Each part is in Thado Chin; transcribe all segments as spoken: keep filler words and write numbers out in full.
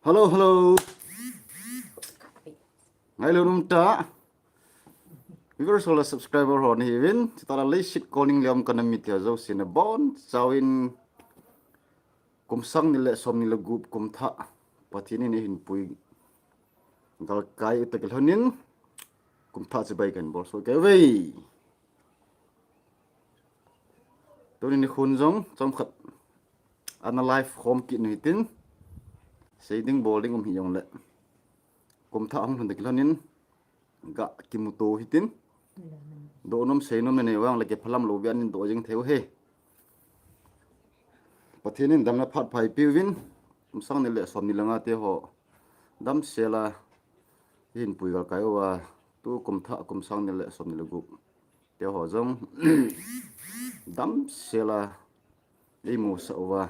Hello, hello. Ngailu nom tah. Viewers ho le subscriber ho nahiuvin, chutah le leiset kolning le um kana mite ho jousen abonchauvin kum sang ni le som ni le gup kum thah Pathen in eihin pui galkai u toh kilhonin kum thah chibai kahin bolsoh kei uve. Tuni nikhon jong chomkhat ana live khom kit u hitin, sei ding bol ding um hijongle kum thah hung lhun toh kilhonin ga kimuto u hitin, doh nom sei nom nanei vang le kiphalam lou beh in doh jing thei uve. Pathen in damna phat pha eipeuvin, kum sang ni le som ni le nga te ho damsel a eihin pui galkai uva, tu kum thah kum sang ni le som ni le gup te ho jong damsel a eimusah uva,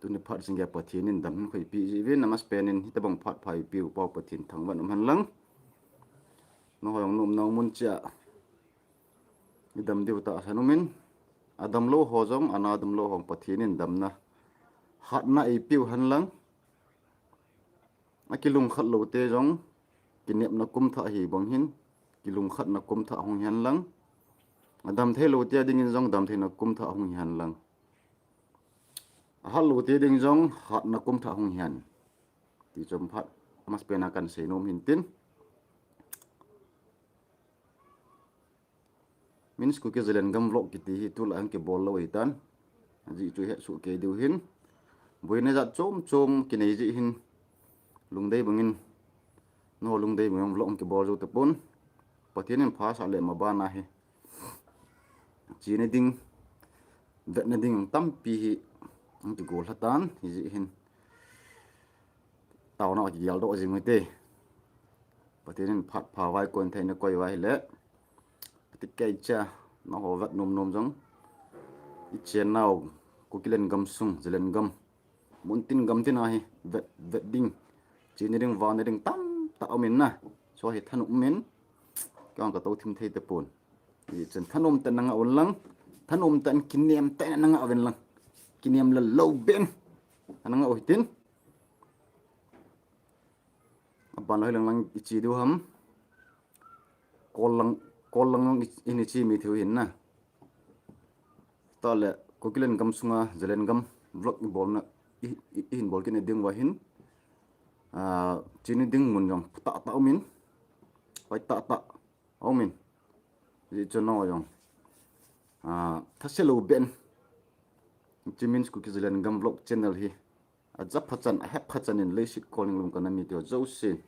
tuni phat jing geiya Pathen in dam hin eihin pui jiuvin, amasapen in hitobang phat pha eipeu Pau Pathen thangvah in um hen lang. Nangho jong naumna mun cheh a idam diu tahsan umin, adamlou ho jong, ana damlou ho Pathen in damna, hatna eipeu hen lang. Akilungkhat lou te jong kinepna kum thah hibang hin kilungkhatna kum thah hung hi hen lang. Adam thei lou te dingin jong damtheina kum thah hung hi hen lang. Ahat lou te ding jong hatna kum thah hung hi hen. Ti chomkhat amasapen a kahin sei nom hin tin. Min's Kuki Zalengam vlog kiti hi tulai a kibol lou ahitan. Ajeh chu ihet soh kei diu hin. Boina jat chom chom kinei jeh hin. Lungdei bangin, nangho lungdei bangin vlog kibol jou tapon. Pathen in phasah le maban a hi chena ding, vetna ding tampi hi ahung kigol lhatan, hijeh hin taona kigel doh jing u hite. Pathen in phat pha vai kon theina koi uva ahile, ati kei cha, nangho vet nom nom jong, ichennau Kukiland gamsung, Zalengam, muntin gamtin a hi vet, vet ding, chena ding, vetna ding tamtah aumin na. Chu hi thanom umin, kei jong katou thim thei tapon. Hijeh chun thanom tah in nangah un lang, thanom tah in kinem tah in nangah uvin lang. Kinem lou lou beh in nangah u hitin. Aban lou hi lang lang iche diu ham. Kol lang, kol lang lang i, ihin che mi thei u hin na. Tah le, Kukiland gamsunga Zalengam vlog ibolna, i, i, ihin bol kit na ding uva hin, ah, chena ding mun jong phatah tah aumin, hoitah tah aumin. Hijeh chun nangho jong, ah, thase lou beh in, hiche Min's Kuki Zalengam vlog channel hi aja phachan, ahe phachan in leiset kolning le um kana mite ho jousen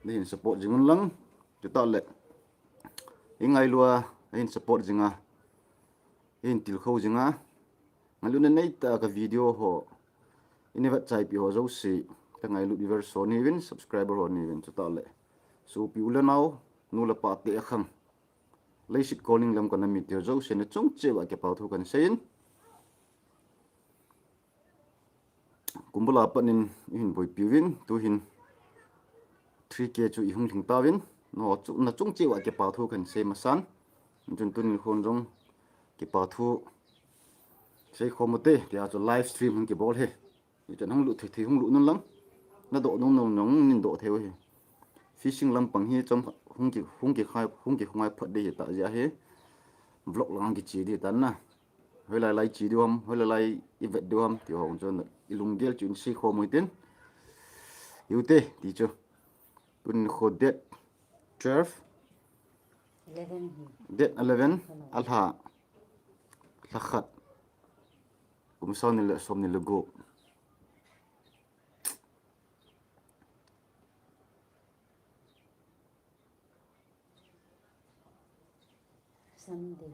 neihin support jing un lang. Chutah le, ingailu a, eihin support jing a, eihin tilkhou jing a, ngailutna neitah a ka video ho eina vetchaipi ho jouse, ka ngailut viewers ho nahiuvin, subscriber ho nahiuvin, chutah le sopi u le nao, nu le pa te akhang, leiset kolning le um kana mite ho jousen nachung cheh uva kipa thu kahin seiyin. Kum bul a pat in eihin boipiuvin, tuhin three K chu ihung lhing tauvin, nangho chu nachung cheh uva kipa thu kahin sei masan. Chun tuni khon jong kipa thu seikhom u hite, tia chu live stream hung kibol ahi. Hichun hung lut thei thei hung lut un lang. Nadoh nom nom jong nin doh thei u ahi. Fishing lampang hi chomkhat hung ki, hung kikhai, hung kikhongai phat ding ahitah jeh ahi. Vlog lang kiche ding ahitan na. Hoilai lai che diu ham, hoilai lai ivet diu ham, ti ho jong chun ilunggel chu in seikhom u hitin. Hiu hite, ti chu. Tuni nikho date twelve. Eleven hi. Date eleven, alha, lha khat. Kum sang ni le som ni le gup. Sunday.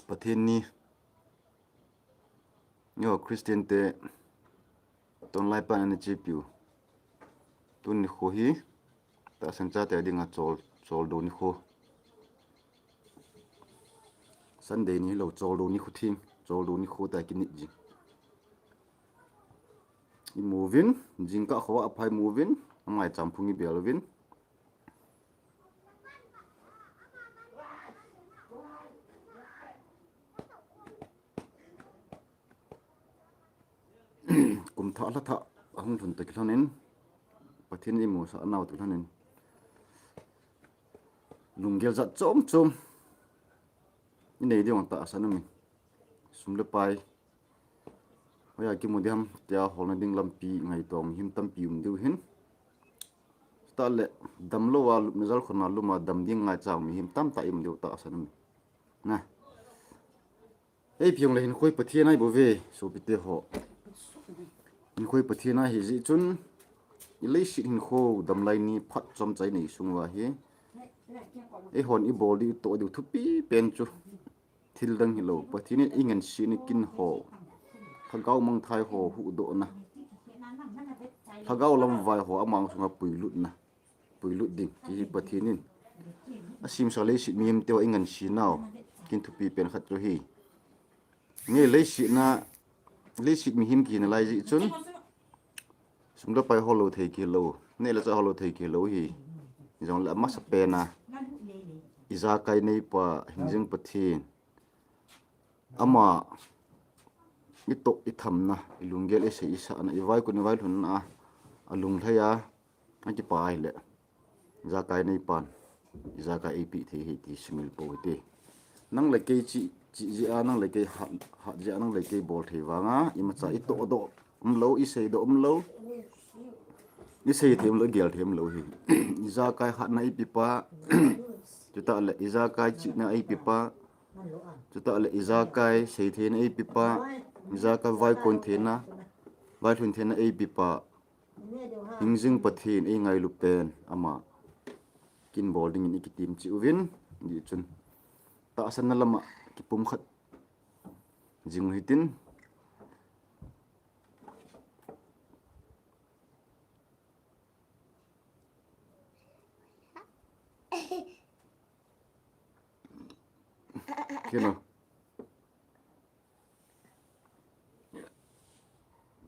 Pathen ni. Eiho Christian te tonlai pan ana chepiu. Tuni nikho hi tahsan chate dinga chol, choldo nikho. Sunday ni hilou, choldo nikho thim, choldo nikho tia kinit jing. Imuvin, jingkah khovah a pha imuvin, amaicham phung ibel uvin. Tahsa lha thah ahung lhun toh kilhonin, Pathen in eimusah nau toh kilhonin, lunggel jat chom chom inei diu tahsan aumin, sum le pai hoiya kimu ding ham tia holna ding lampi ngaito mihem tampi um diu ahin. Chutah le damlou a lupna jalkhun a lum a dam ding ngaicha mihem tamtah um diu tahsan aumin. Na. Ei, piang le hinkho hi Pathen a ahi bouve, sopite ho. Hinkho hi Pathen a ahi jeh chun, i leiset hinkho damlai ni phat chomcha inei sung uva hi, eihon ibol diu, itoh diu thupi pen chu thil dang hilou, Pathen in eingansena kin ho, lhagao mangthai ho huhdohna, lhagao lamvai ho amang sunga puilutna, puilut ding, hiche hi Pathen in asemsa leiset mihem teho eingansenau kin thupi pen khat chu ahi. Nge leiset na, leiset mihem kihina lai jeh chun, sum le pai hollou thei kilou, neh le chah hollou thei kilou ahi. Hijongle amasapen a, ijakai neipa, hingjing Pathen, ama itoh ithamna, ilunggel isei isahna, ivaikon ivailhunna a, alunglhai a, akipah ahile, ijakai neipan ijakai eipeh thei ahi ti sumil pou hite. Nang le kei chih, chih jeh a, nang le kei hat, hat jeh a, nang le kei bol thei vanga imacha itohdoh umlou, iseidoh umlou, isei thei umlou, igel thei umlou ahi. Ijakai hatna eipepa, chutah le ijakai chihna eipepa, chutah le ijakai seitheina eipepa, ijakai vaikon theina, vailhun theina eipepa, hingjing Pathen eingailu pen ama kin bol dingin ikitem cheh uvin, hijeh chun tahsanna lama kipumkhat jing u hitin. Kino.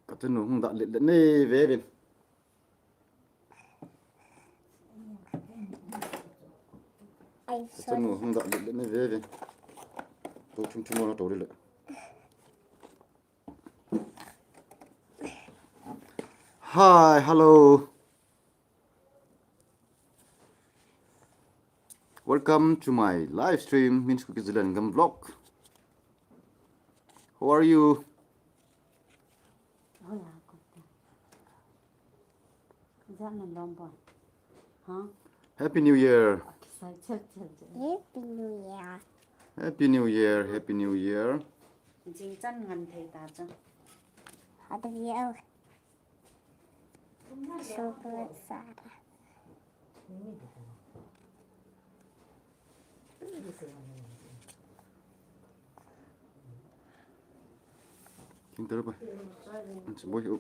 Kachanu hung dah letlet nei veuvin. Kachanu hung dah letlet nei veuvin. Tou thim thim mo na tou dile. Hi, hello. Welcome to my live stream, Min School Kids Zalengam vlog. How are you? Happy New Year. Happy New Year. Happy New Year. Happy New Year. Jing chan ngan thei ta chu. Happy New Year. Super Sara. King Tara pa. Ang sabay, oh.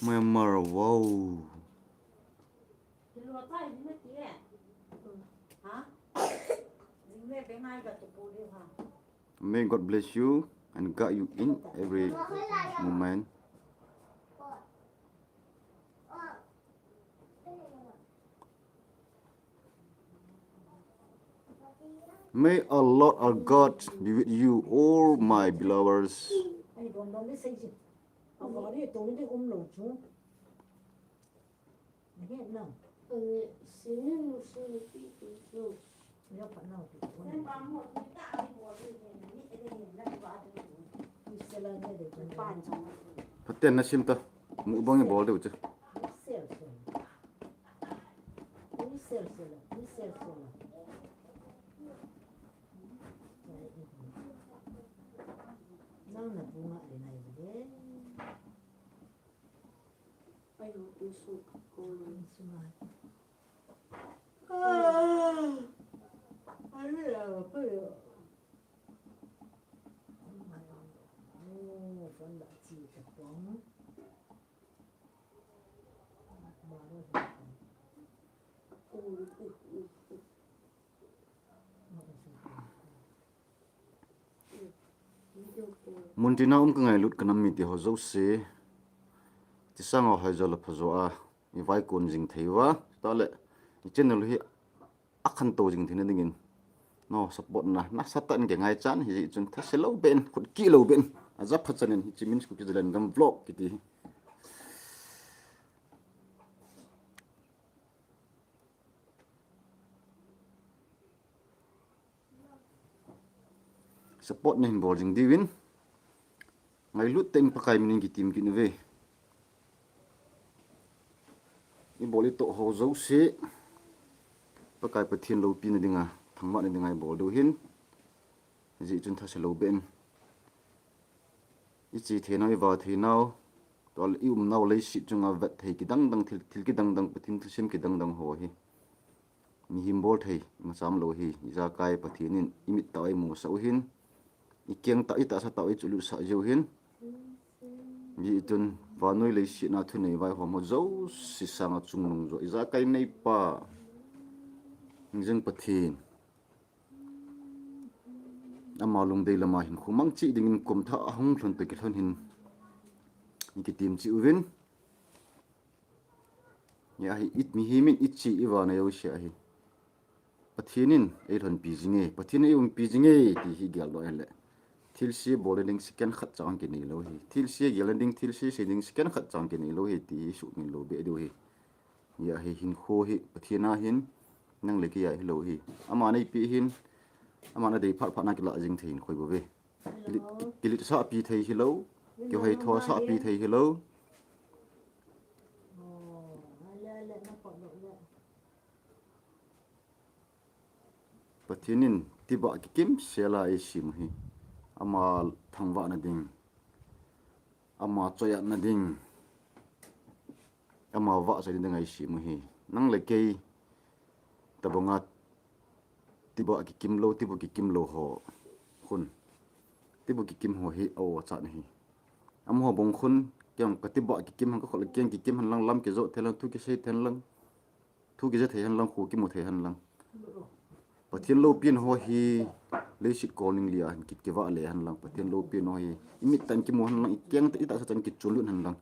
Myanmar, wow. May God bless you and guide you in every moment. May our Lord our God be with you, all my beloveds. Phaten na sim ta. Mukbang i bol deu che. Muntina um ka ngailut ka nam mite ho jouse. Tisanga hoi jo la phajo a. I vaikon jing thei uva. Tale. I channel hi akhantou jing theina dingin. no, support na nasatah in kei ngaichan, hijeh chun thase lou beh in, khut kih lou beh in, aja phat chan in hiche Min School Kizalen Gam vlog kiti hi support nahin bol jing diuvin, ngailut tah in Pakai min in kitim kit uve. Ibol itoh ho jouse Pakai Pathen loupina dinga, thangvahna dinga ibol diu ahin. Hijeh chun thase lou beh in, iche theinau, ivah theinau, tua le i umnau leiset chunga vet thei kidang dang, thil, thil kidang dang, Pathen thilsem kidang dang ho hi mihem bol thei imacha umlou ahi. Ijakai Pathen in imit tah a imusah u ahin, ikeng tah, itahsa tah a ichotlutsah jiu ahin. Hijeh chun vannoi leiset a thunei vaihom ho jouse sanga chungnung jo, ijakai neipa hingjing Pathen, ama lungdei lama hinkho mangcha dingin kum thah ahung lhun toh kilhon hin ikitim cheh uvin. Hia hi, it mihem in iche ivah na jouse ahi, Pathen in eilhonpi jinge, Pathen in eiumpi jinge ti hi geldoh ahile, thilse bolna ding second khat cha kinei lou ahi. Thilse gelna ding, thilse sei ding second khat cha kinei lou ahi ti hi sumil lou beh diu ahi. Hia hi, hinkho hi Pathen a ahin, nang le kei a hilou ahi. Aman eipeh ahin, aman adei phat phat na kilah jing thei hinkho bouve. Kilit, ki-, kiletsahpi thei hilou, kihoithosahpi thei hilou. Pathen in tibah kikimsel a eisem u ahi. Ama thangvahna ding, ama choiatna ding, ama vahchoina dinga eisem u ahi. Nang le kei tobanga tibah kikim lou, tibuh kikim lou ho khun, tibuh kikim ho hi a-o chat ahi. Amaho bang khun, kei jong katibah kikim hen, kakhut le keng kikim hen lang, lam kijot thei lang, thu kisei thei lang, thu kija thei hen lang, kho kimu thei hen lang, Pathen loupina ho hi leiset kolning lia hin kit kivah le hen lang, Pathen loupina ho hi imit tah in kimu hen lang, ikeng tah, itahsa tah in kichunlut hen lang,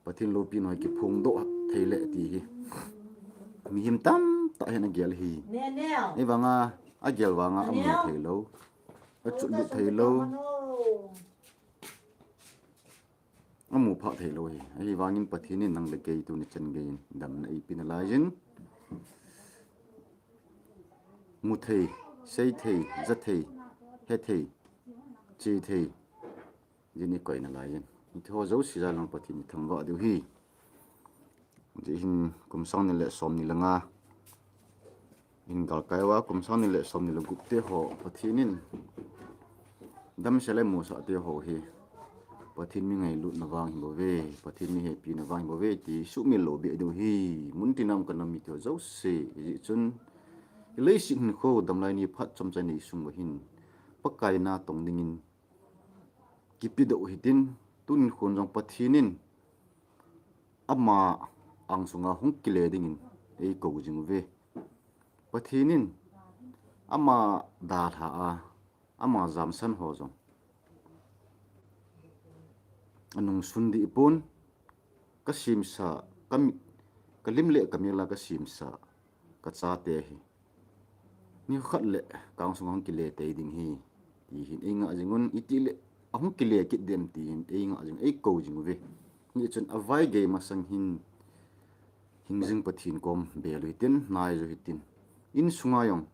Pathen loupina ho hi kiphongdoh thei le ti hi mihem tamtah hin agel ahi. Ahivanga agel vanga amu theilou, achotlut theilou, amu phah theilou ahi. Ahivangin Pathen in nang le kei tuni chan geiyin damna eipe nalaiyin, mu thei, sei thei, ja thei, he thei, che thei jin ikoi nalaiyin, hiche ho jouse jal a Pathen ithangvah diu ahi. Hijeh hin kum sang ni le som ni le nga hin galkai uva, kum sang ni le som ni le gup te ho Pathen in damsel a eimusah te ho hi Pathen mi ngailutna vang hibouve, Pathen mi hepina vang hibouve ti sumil lou beh diu ahi. Muntina um kanam mite ho jouse, hijeh chun ileiset hinkho damlai ni phat chomcha nei sung uva hin Pakai natong dingin kipedoh hitin, tuni khun jong Pathen in ama angsunga hung kile dingin eikou jing uve. Pathen in ama dalha a, ama jamsan ho jong anungsun deh pon, kasemsa, kamit, kalim le kamel a kasemsa kachate hi nikhat le kang sunga hung kile tei ding ahi ti hin eingah jing un, itile ahung kile kit dem ti hin eingah jing, eikou jing uve. Hichun avaigei masang hin hingjing Pathen kom bel u hitin, naijo hitin, insunga jong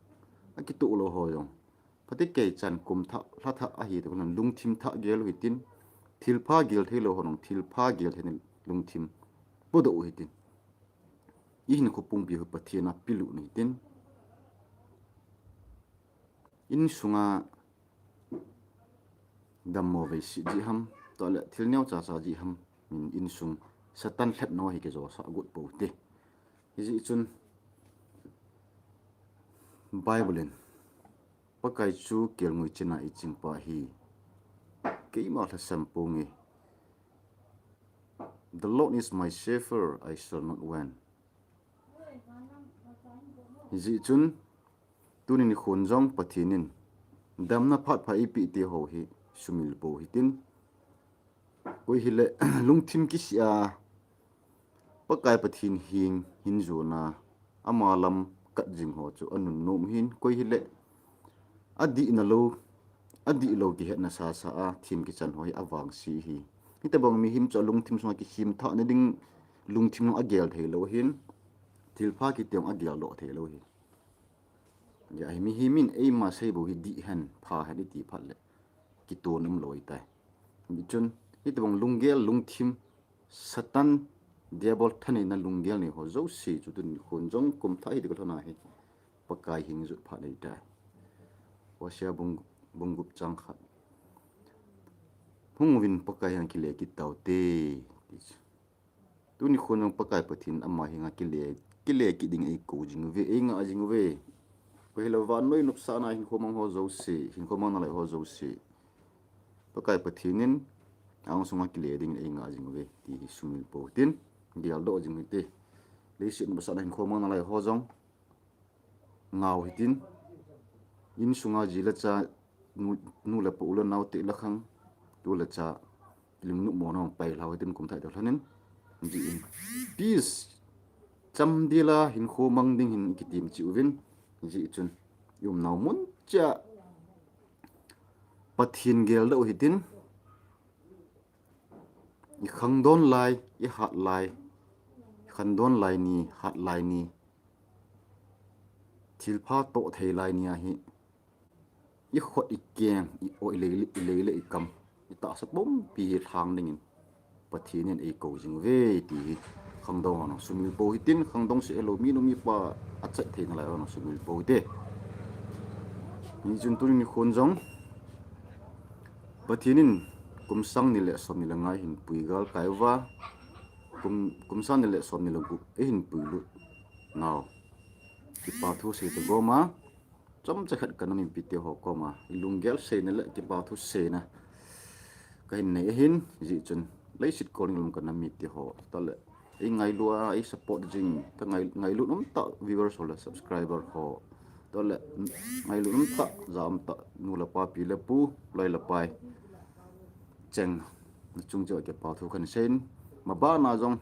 akitoh lou ho jong phatecha chan kum thah, lha thah ahi toh khun lungthim thah gel u hitin, thilpha gel theilou ho jong thilpha gel theina lungthim podoh u hitin, ihinkho pumpi hi Pathen a pelut u hitin, insunga dammo veiset jeh ham, tua le thil neocha cha jeh ham in insung Satan lhepna hi kijosah got pou te. Hijeh chun Bible in Pakai chu kelngoi china eichingpa ahi, keima lhasam ponge. The Lord is my shepherd, I shall not want. Hijeh chun tuni nikhon jong Pathen in damna phat pha eipeh te ho hi sumil pou hitin, koi hile lungthim kisih a Pakai Pathen heng hin jona ama lam kat jing ho chu anunnom hin, koi hile adihna lou, adih lou kihetna sasa a thim kichan ho hi avangse hi. Hitobang mihem chu alungthim sunga kikhem thah nading lungthim lung agel thei lou hin, thilpha kiti jong agel doh thei lou hi. Ahi, mihem in eima sei bou hi dih hen, pha hen iti phat le kiton um lou ahitai. Hichun hitobang lunggel lungthim, Satan, Diabol thaneina lunggel nei ho jouse chu tuni khon jong kum thah hi ding kalhon ahi, Pakai heng jot phat ahitai. Hosea bung, bung gup chang khat. Hung uvin Pakai henga kile kit taute. Tuni khon jong Pakai Pathen ama henga kile, kile kit ding eikou jing uve, eingah jing uve. Koi hilou vannoi nopsahna hinkho mang ho jouse, hinkho mang nalai ho jouse, Pakai Pathen in a-ong sunga kile dingin eingah jing uve ti hi sumil pou hitin, geldoh jing u hite. Leiset nopsahna hinkho mang nalai ho jong ngah u hitin, insunga ji le cha, nu, nu le pa, u le nao, teh le khang, tu le cha, lungnop mona hung pailhau hitin kum thah hi toh lhonin, jeh in peace, chamdel a hinkho mang ding hin ikitem cheh uvin, jeh chun iumnau mun cheh a Pathen geldoh u hitin, ikhangdon lai, ihat lai, ikhangdon lai ni, hat lai ni, thilpha toh thei lai ni ahi, ikhut ikeng, i-oi, ilei, ilei le ikam, itahsa pumpi hi lhang dingin Pathen in eikou jing uve ti hi khangdong ho jong sumil pou hitin, khangdong seh lou, minu mipa achat thei nalai ho jong sumil pou hite. Hichun tuni khon jong Pathen in kum sang ni le som ni le nga eihin pui galkai uva, kum, kum sang ni le som ni le gup eihin puilut nau kipa thu sei toh gom a, chomcha khat kana mipite ho koma ilunggel seina le kipa thu seina kahin nei ahin, jeh chun leiset kol ning lam kana mite ho toh le eingailu a, eisupport jing, ka ngai, ngailut umtah viewers ho le subscriber ho toh le ngailut umtah, ja umtah nu le pa, pi le pu, loi le pai, cheng, nachung cheh uva kipa thu kahin seiyin, mabana jong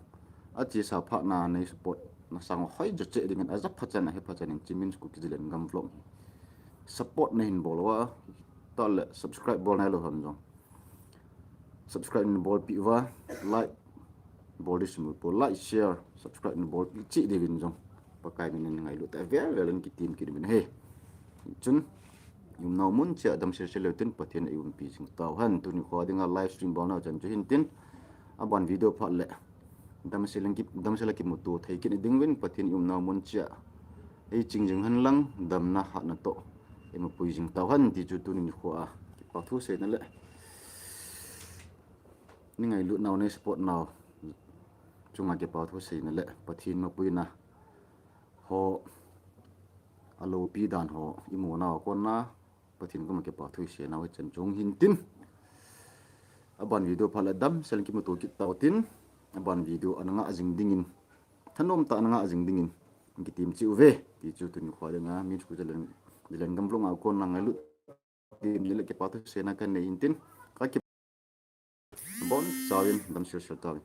achesa phatna neisupport na sang hoi jo cheh dingin, aja phachan, ahe phachan in Chimin's Kuki Zalengam Vlog hi support neihin bol uva, toh le subscribe bol nailou hon jong subscribe neibolpeh uva, like bol ding sumil pou, like, share, subscribe neibolpeh cheh diuvin jong Pakai min in ngailut tah a vel vel in kitem kit uvin ahi. Chun iumnau mun cheh a damsel sel leu tin Pathen in eiumpi jing tauhen. Tuni kho dinga live stream bolnau chan chu hin tin, aban video phat le damsel a ki, damsel a kimuto thei kit ding uvin Pathen in iumnau mun cheh a eiching jing hen lang, damna hatna toh eimapui jing tauhen ti chu tuni nikho a kipa thu seina le nei ngailutnau, neisupport nau chunga kipa thu seina le Pathen mapuina ho, aloupi dan ho imunau a kona Pathen koma kipa thu iseinau hichan chung hin tin, aban video phat le damsel in kimuto kit tau tin, aban video ana ngah jing dingin, thanom tah a ana ngah jing dingin kitem cheh uve ti chu tuni kho dinga Min School Zalen, Zalengam Vlog a kona ngailut teho le kipa thu seina kanei in tin, kabonchauvin damsel sel tauvin.